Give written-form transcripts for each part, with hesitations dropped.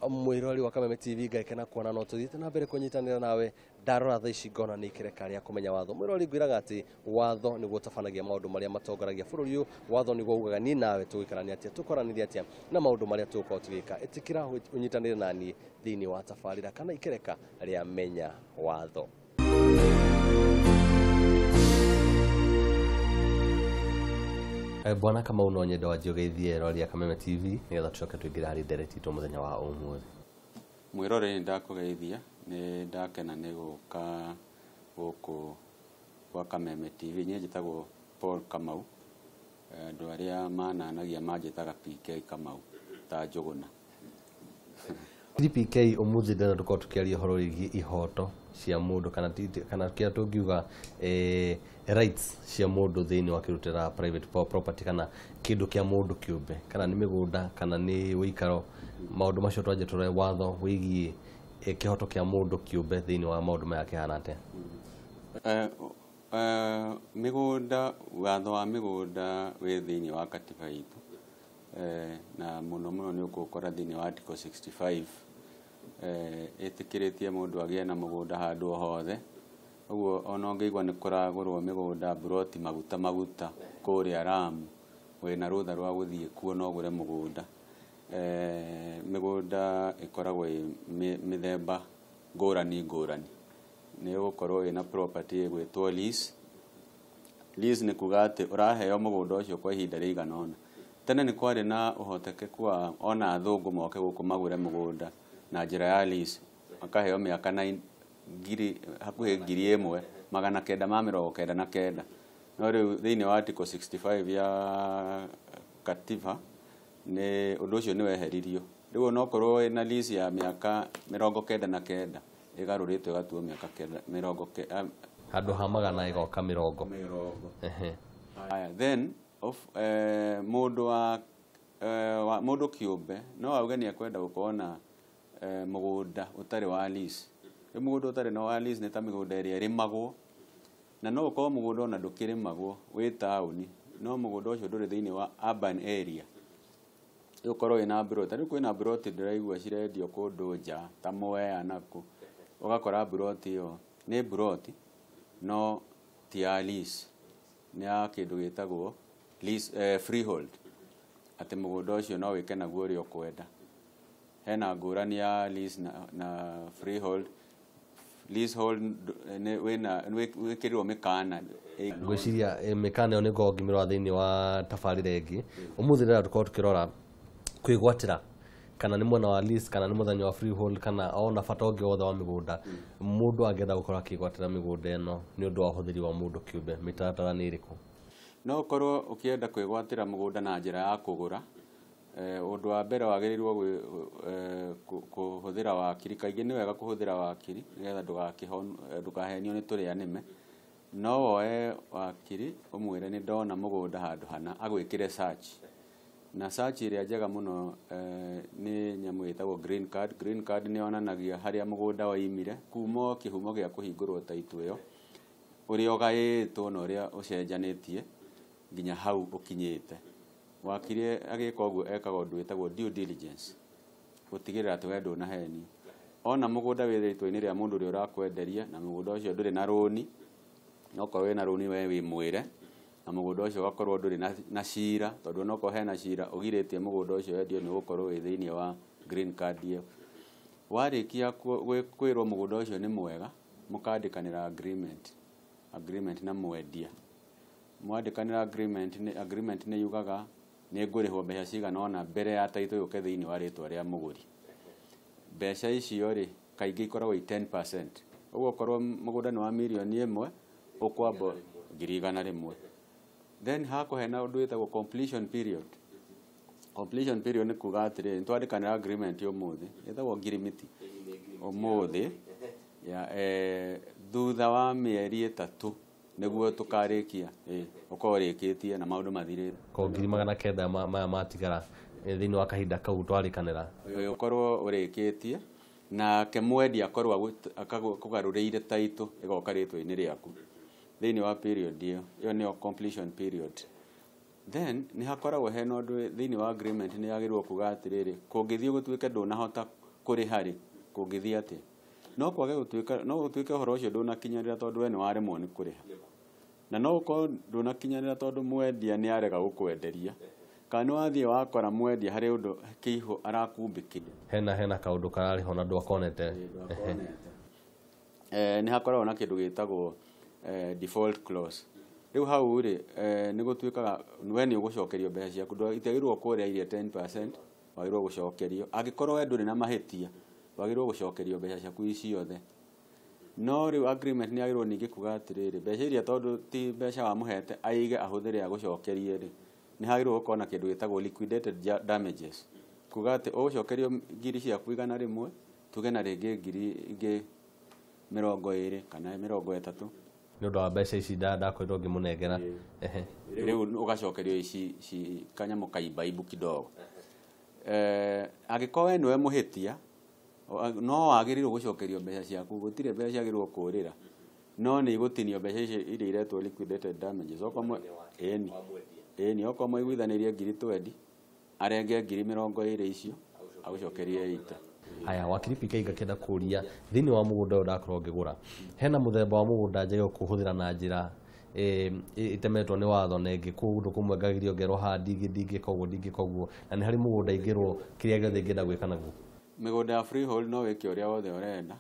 Mwirori wa Kameme TV ngaikena kuona no tuthiite na mbere kunyitanira nawe. Ndarora thaa ici ngona ni ikereka ria kumenya watho. Mwirori ngwiraga ati watho niguo utabanagia maundu maria matongoragia bururi uyu. Watho niguo ugaga ni nawe tugikarania atia, tukoranirie atia na maundu maria tugukorwo tugika. Itikira unyitanire nani thiini wa tabarira kana ikereka ria menya watho. Bwana Kamau no nyende wanjie ũgeithie rori ya Kameme TV nigetha tucoke tũingĩre harĩ ndereti itũ mũthenya wa ũmũthĩ. Mwĩrore nĩ ndakũgeithia, nĩ ndakena nĩ gũka gũkũ gwa Kameme TV. Niĩ njĩtagwo Paul Kamau, andũ arĩa mananagia manjĩtaga PK Kamau ta Njũgũna. PK ũmũthĩ ndĩrenda tũkorwo tũkĩaria ũhoro wĩgiĩ ihoto cia mũndũ kana kana kĩrĩa tũngiuga rights cia mũndũ thĩinĩ wa kĩrutĩra private property kana kĩndũ kĩa mũndũ kĩũmbe, kana nĩ mĩgũnda kana nĩ ũikaro. Maũndũ macio twanjie tũrore watho wĩgiĩ kĩhoto kĩa mũndũ kĩũmbe thĩinĩ wa maũndũ maya kĩhana atĩa? Mĩgũnda, watho wa mĩgũnda wĩ thĩinĩ wa katiba itũ, na mũno mũno nĩ ũkũũkora thĩinĩ wa Article 65. Ĩtĩkĩrĩtie mũndũ agĩe na mũgũnda handũ o hothe. Ũguo ona ũngĩigua nĩ kũragũrwo mĩgũnda mburoti maguta maguta kũrĩa Lamu, wĩna rũtha rwa gũthiĩ kuo no ũgũre mũgũnda. Mĩgũnda ĩkoragwo ĩ mĩthemba ngũrani ngũrani. Nĩ ũgũkorwo wĩna property ĩgwĩtwo lease. Lease nĩ kuga atĩ ũraheo mũgũnda ũcio kwa ihinda rĩigana ũna. Tene nĩ kwarĩ na ũhotekeku wa ona athũngũ moke gũkũ magũre mũgũnda na njĩra ya lease, makaheo mĩaka na ngiri hakuhĩ 1999. No rĩu thĩinĩ wa Article 65 ya katiba nĩ ũndũ ũcio nĩ weheririo. Rĩu onokorwo wĩna lease ya mĩaka 99 ĩgarũrĩtwo ĩgatuo mĩaka mĩrongo handũ ha magana ĩgoka mĩrongo. Mĩrongo. Haya, then mũndũ wa mũndũ kĩũmbe no auge nĩ ekwenda gũkorwo na mũgũnda ũtarĩ wa lease. Rĩu mũgũnda ũtarĩ na wa lease nĩ ta mĩgũnda ĩrĩa ĩrĩmagwo, na no ũkorwo mũgũnda ona ndũkĩrĩmagwo wĩ taũni, no mũgũnda ũcio ndũrĩ thĩinĩ wa urban area. Rĩu ũkorwo wĩna mburoti, rĩu kwĩna mburoti ndĩraigua cirendio kũndũ nja ta Mwea nakũ, ũgakora mburoti ĩyo nĩ mburoti no ti ya lease, nĩ ya kĩndũ gĩtagwo lease, freehold, atĩ mũgũnda ũcio no wĩke naguo ũrĩa ũkwenda. Hena ngũrani ya lease na freehold. Leasehold nĩ wĩna wĩkĩrirwo mĩkana. Ngwĩciria mĩkana ĩyo nĩngorwo ngĩmĩrora thĩinĩ wa tabarĩra ĩngĩ. Ũmũthĩ ndĩrenda tũkorwo tũkĩrora kwĩgwatĩra kana nĩ mwena wa lease kana nĩ mũthenya wa freehold kana ona bata ũngĩ wothe wa mĩgũnda. Mũndũ angĩenda gũkorwo akĩgwatĩra mĩgũnda ĩno nĩ ũndũ wa ũhũthĩri wa mũndũ kĩũmbe, mĩtaratara nĩ ĩrĩkũ? No ũkorwo ũkĩenda kwĩgwatĩra mũgũnda na njĩra ya kũgũra. Ũndũ wa mbere wagĩrĩirwo kũhũthĩra wakiri. Kaingĩ nĩ wega kũhũthĩra wakiri nĩgetha ndũkahenio nĩ tũrĩa nĩme. No woe wakiri ũmwĩre nĩ ndona mũgũnda handũ hana, agwĩkĩre search. Na search ĩrĩa njega mũno nĩ nyamũ ĩtagwo green card. Green card nĩ yonanagia harĩa mũgũnda waimire kuma o kĩhumo gĩa kũhingũrwo title ĩyo, ũrĩa ũgaĩtwo na ũrĩa ũcenjanĩtie nginya hau ũkinyĩte. Wakiri agĩka ũguo ekaga ũndũ wĩtagwo due diligence, gũtigĩrĩra atĩ we ndũnahenio. Ona mũgũnda wĩ rĩtwa-inĩ rĩa mũndũ ũrĩa ũrakwenderia na mũgũnda ũcio ndũrĩ na rũni, okorwo wĩna rũni we wĩ mwĩre, na mũgũnda ũcio ũgakorwo ndũrĩ na cira, tondũ onokorwo hena cira ũgirĩtie mũgũnda ũcio wendio nĩ ũgũkorwo wĩ thĩinĩ wa green card ĩyo. Warĩkia kwĩrwo mũgũnda ũcio nĩ mwega, mũkandĩkanĩra agreement na mwendia. Mwandĩkanĩra agreement nĩ yugaga nĩ ngũrĩhwo mbeca cigana ũna mbere ya title yũke thĩinĩ wa rĩtwa rĩa mũgũri. Mbeca icio rĩ kaingĩ ikoragwo i 10%. Ũguo okorwo mũgũnda nĩ wa mirioni 1 ũkwamba 100,000. Then hakuhĩ na ũndũ wĩtagwo completion period. Completion period nĩ kuga atĩrĩrĩ, nĩtwandĩkanĩra agreement ũmũthĩ, ĩtagwo ngirimiti ũmũthĩ ya thutha wa mĩeri 3 nĩguo tũkarĩkia, ũkorwo ũrĩkĩtie na maũndũ mathirĩte. Ko 900,000 maya matigara thĩinĩ wa kahinda kau twarĩkanĩra. Ũkorwo ũrĩkĩtie nake mwendia akorwo akũgarũrĩire title ĩgoka rĩtwa-inĩ rĩaku thĩinĩ wa period ĩyo, ĩyo nĩyo completion period. Then nĩ hakoragwo hena ũndũ thĩinĩ wa agreement nĩ yagĩrĩirwo kuga atĩrĩrĩ, kũngĩthiĩ gũtuĩke ndũnahota kũrĩha rĩ, kũngĩthiĩ atĩa? No kwage gũtuĩka, no gũtuĩke ũhoro ũcio ndũnakinyanĩra tondũ we nĩ waremwo nĩ kũrĩha, na no ũkorwo ndũnakinyanĩra tondũ mwendia nĩ arega gũkwenderia, kana nĩ wathiĩ wakora mwendia harĩ ũndũ kĩihũ arakumbĩkĩire, hena kaũndũ kararĩho na ndwakonete. Nĩ hakoragwo na kĩndũ gĩtagwo default clause. Rĩu hau rĩ, nĩ gũtuĩkaga we nĩ ũgũcokerio mbeca ciaku, itiagĩrĩirwo kũrĩa iria 10%, wagĩrĩirwo gũcokerio. Angĩkorwo we ndũrĩ na mahĩtia, wagĩrĩirwo gũcokerio mbeca ciaku ciothe. No rĩu agreement nĩ yagĩrĩirwo ningĩ kuga atĩrĩrĩ, mbeca iria tondũ ti mbeca wamũhete aige ahũthĩre agũcokerie rĩ, nĩ hagĩrĩirwo gũkorwo na kĩndũ gĩtagwo liquidated damages, kuga atĩ ũgũcokerio ngiri ciaku 100, tuge na rĩngĩ ngiri ingĩ 20 kana 30 nĩ ũndũ wa mbeca ici ndakorirwo ngĩmũnengera. Rĩu ũgacokerio ici kanyamũ kaibaibu kidogo. Angĩkorwo we nĩwe mũhĩtia, no wagĩrĩirwo gũcokerio mbeca ciaku, gũtirĩ mbeca ciagĩrĩirwo kũrĩra, no nĩ igũtinio mbeca ici iria iretwo liquidated damages. Okorwo ĩni ĩni, okorwo mwaiguithanĩirie ngiri 20, arenge ngiri 20 icio agũcokerie 80. Haya, wakiri PK ngakĩenda kũria, thĩinĩ wa mũgũnda ũyũ ndakorwo ngĩgũra, hena mũthemba wa mũgũnda njagĩrĩirwo kũhũthĩra na njĩra ĩtemetwo nĩ watho, na ĩngĩ kũndũ kũmwe ngagĩrio ngerwo haha ndingĩka ũguo, ndingĩka ũguo, na nĩ harĩ mũgũnda ingĩrwo kĩrĩa gĩothe ingĩenda gwĩka naguo? Mĩgũnda ya freehold no wĩke ũrĩa wothe ũrenda,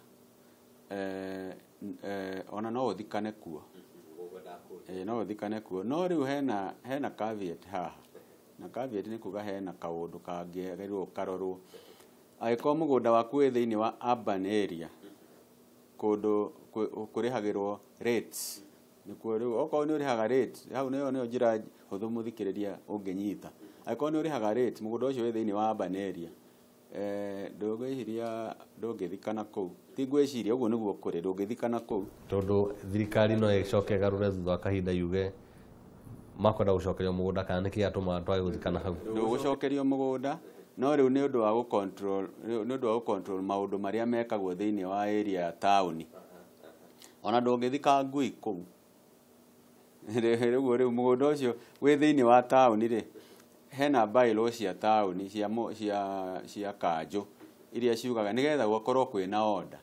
ona no ũthikane kuo. No ũthikane kuo. No rĩu hena caveat haha, na caveat nĩ kuga hena kaũndũ kangĩagĩrĩirwo karorwo. Angĩkorwo mũgũnda waku wĩ thĩinĩ wa urban area, kũndũ kũrĩhagĩrwo rates, nĩkuo rĩu okorwo nĩ ũrĩhaga rates, hau nĩyo njĩra hũthũ mũthikĩrĩria ũngĩnyita. Angĩkorwo nĩ ũrĩhaga rates, mũgũnda ũcio wĩ thĩinĩ wa urban area, ndũngwĩciria ndũngĩthikana kũu. Ti ngwĩciria, ũguo nĩguo kũrĩ, ndũngĩthikana kũu, tondũ thirikari no ĩcoke ĩgarũre thutha wa kahinda yuge makwenda gũcokerio mũgũnda, kana nĩkĩ gĩatũma twage gũthikana hau? Ndũgũcokerio mũgũnda, no rĩu nĩ ũndũ wa gũ-control, nĩ ũndũ wa gũ-control maũndũ marĩa mekagwo thĩinĩ wa area ya taũni. Ona ndũngĩthika ngui kũu. Rĩu mũgũnda ũcio wĩ thĩinĩ wa taũni rĩ, hena bylaw cia taũni cia kanjũ iria ciugaga nĩgetha gũkorwo kwĩna order,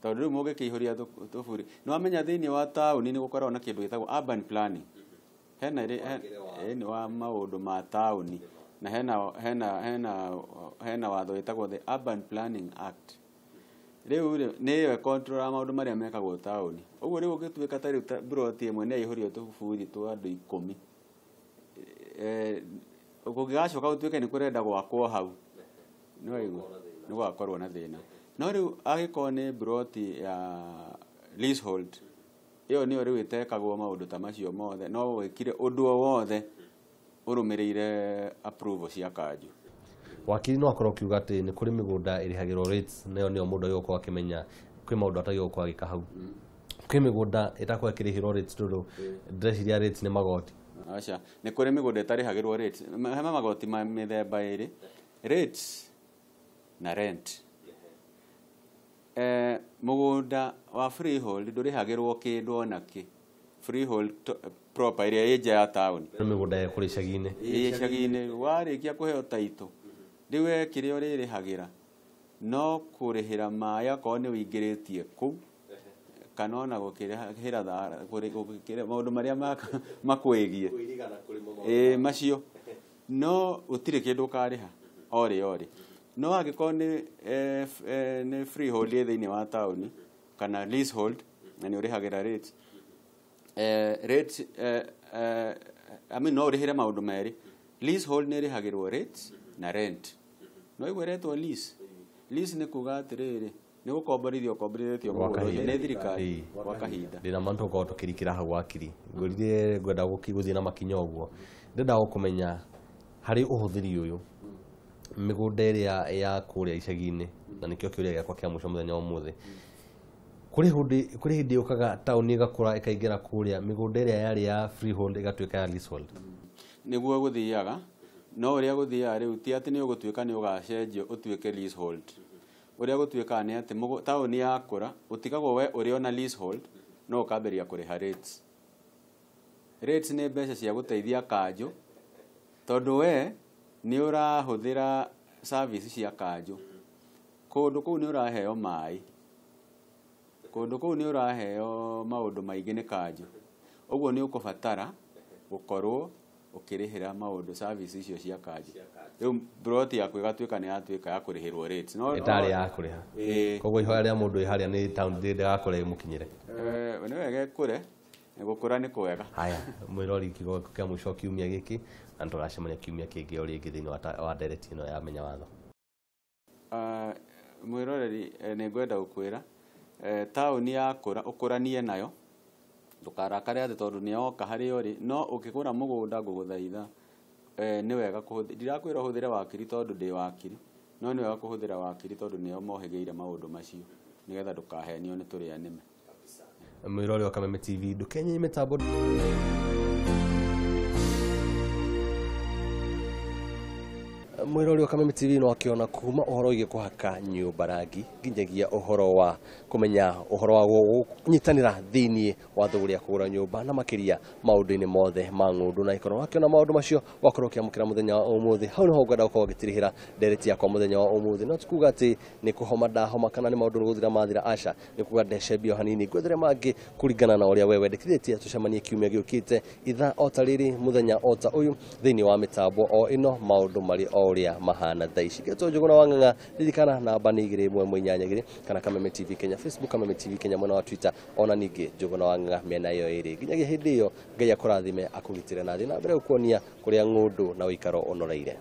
tondũ rĩu mũngĩkĩihũria tũburi, nĩ wamenya thĩinĩ wa taũni nĩ gũkoragwo na kĩndũ gĩtagwo urban planning, hena nĩ wa maũndũ ma taũni, na hena watho wĩtagwo the Urban Planning Act. Rĩu rĩ, nĩyo ĩkontrolaga maũndũ marĩa mekagwo taũni. Ũguo rĩu ũngĩtuĩka ta rĩu mburoti ĩmwe nĩ yaihũrio tũburi twa andũ 10, kũngĩgacoka gũtuĩke nĩ kũrenda gwakwo hau, nĩ waigua nĩ gũgakorwo na thĩna. No rĩu angĩkorwo nĩ mburoti ya leasehold, ĩyo nĩyo rĩu ĩtekagwo maũndũ ta macio mothe, no wĩkire ũndũ o wothe ũrũmĩrĩire approval cia kanjũ. Wakiri no akorwo akiuga atĩ nĩ kũrĩ mĩgũnda ĩrĩhagĩrwo rates, nayo nĩyo mũndũ agĩrĩirwo gũkorwo akĩmenya kwĩ maũndũ atagĩrĩirwo gũkorwo agĩka hau. Kwĩ mĩgũnda ĩtakorwo ĩkĩrĩhĩrwo rates, tondũ ndĩreciria rates nĩ magoti. Aca, nĩ kũrĩ mĩgũnda ĩtarĩhagĩrwo rates. He magoti ma mĩthemba ĩrĩ, rates na rent. Mũgũnda wa freehold ndũrĩhagĩrwo kĩndũ ona kĩ. Freehold proper ĩrĩa ĩ nja ya taũni. Nĩ mĩgũnda ya kũrĩa icagi-inĩ. Ĩ icagi-inĩ, warĩkia kũheo taitũ, rĩu we kĩrĩa ũrĩrĩhagĩra no kũrĩhĩra maĩ akorwo nĩ ũingĩrĩtie kũu, kana ona gũkĩrĩhĩra maũndũ marĩa makwĩgiĩ. Ĩ macio, no gũtirĩ kĩndũ ũkarĩha orĩ orĩ. No angĩkorwo nĩ freehold ĩ thĩinĩ wa taũni kana leasehold, na nĩ ũrĩhagĩra rates, rates, I mean, no ũrĩhĩre maũndũ merĩ. Leasehold nĩ ĩrĩhagĩrwo rates na rent. No ĩguo ĩretwo lease. Lease nĩ kuga atĩrĩrĩ, nĩ gũkomborithio ũkomborithĩtio mũgũnda ũcio nĩ thirikari gwa kahinda. Ndĩna ma nĩtũgũkorwo tũkĩrikĩra hau wakiri. Ngwĩrire ngwenda gũthiĩ na makinya ũguo. Ndĩrenda gũkũmenya harĩ ũhũthĩri ũyũ, mĩgũnda ĩrĩa ya kũrĩa icagi-inĩ, na nĩkĩo kĩũria gĩakwa kĩa mũico mũthenya wa ũmũthĩ. Kũrĩ hĩndĩ yũkaga taũni ĩgakũra ĩkaingĩra kũrĩa, mĩgũnda ĩrĩa yarĩ ya freehold ĩgatuĩka ya leasehold. Nĩguo gũthiaga, no ũrĩa gũthiaga rĩu ti atĩ nĩ ũgũtuĩka nĩ ũgacenjio ũtuĩke leasehold. Ũrĩa gũtuĩkaga nĩ atĩ taũni yakũra, ũtigagwo we ũrĩ ona leasehold, no ũkambĩrĩria kũrĩha rates. Rates nĩ mbeca cia gũteithia kanjũ, tondũ we nĩ ũrahũthĩra service cia kanjũ. Kũndũ kũu nĩ ũraheo maĩ, kũndũ kũu nĩ ũraheo maũndũ maingĩ nĩ kanjũ, ũguo nĩ ũkũbatara gũkorwo ũkĩrĩhĩra maũndũ service icio cia kanjũ. Rĩu plot yaku ĩgatuĩka nĩ yatuĩka ya kũrĩhĩrwo rates. No ĩtarĩ ya kũrĩha. Ĩĩ. Koguo ihoya rĩa mũndũ wĩ harĩa nĩ town ndĩgakũre ĩmũkinyĩre. Nĩ wega ĩkũre, gũkũra nĩ kwega. Haya, mwĩrori kiugo gĩaku kĩa mũico kiumia gĩkĩ, na nĩtũgacemania kiumia kĩngĩ o rĩngĩ thĩinĩ wa ndereti ĩno ya Menya Watho. Mwĩroreri, nĩ ngwenda gũkwĩra, taũni yakũra ũkũranie nayo, ndũkarakare atĩ tondũ nĩ yoka harĩa ũrĩ, no ũkĩgũra mũgũnda ngũgũthaitha, nĩ wega kũhũthĩra, ndirakwĩra ũhũthĩre wakiri tondũ ndĩ wakiri, no nĩ wega kũhũthĩra wakiri tondũ nĩo mohĩgĩire maũndũ macio, nĩgetha ndũkahenio nĩ tũrĩa nĩme. Mwĩrori wa Kameme TV, ndũkenye mĩtambo. Mwĩrori wa Kameme TV no akĩona kuma ũhoro wĩgiĩ kũhaka nyũmba rangi nginyagia ũhoro wa kũmenya ũhoro wa kũnyitanĩra thĩinĩ wa thũgũrĩ ya kũgũra nyũmba na makĩria maũndũ-inĩ mothe ma ng'ũndũ na ikoro. Wakĩona maũndũ macio wakorwo ũkĩamũkĩra mũthenya wa ũmũthĩ, hau nĩho ngwenda gũkorwo ngĩtirihĩra ndereti yakwa mũthenya wa ũmũthĩ. No ti kuga atĩ nĩ kũhoma ndahoma kana nĩ maũndũ gũthira mathira, aca, nĩ kuga ndecembia o hanini, ngwethere mangĩ kũringana na ũrĩa we wendekithĩtie. Tũcemanie kiumia gĩũkĩte ithaa o ta rĩrĩ mũthenya o ta ũyũ thĩinĩ wa mĩtambo o ĩno, maũndũ marĩ o ũrĩa mahana thaa ici. Ngetwo Njũgũna wa Ng'ang'a, ririkana namba nĩ 2 1 8 2 kana Kameme TV Kenya Facebook, Kameme TV Kenya mwena wa Twitter, ona ningĩ Njũgũna wa Ng'ang'a mĩena ĩyo ĩrĩ. Nginyagia hĩndĩ ĩyo, Ngai akũrathime, akũgitĩre na athiĩ na mbere gũkuonia kũrĩa ng'ũndũ na ũikaro ũnoreire.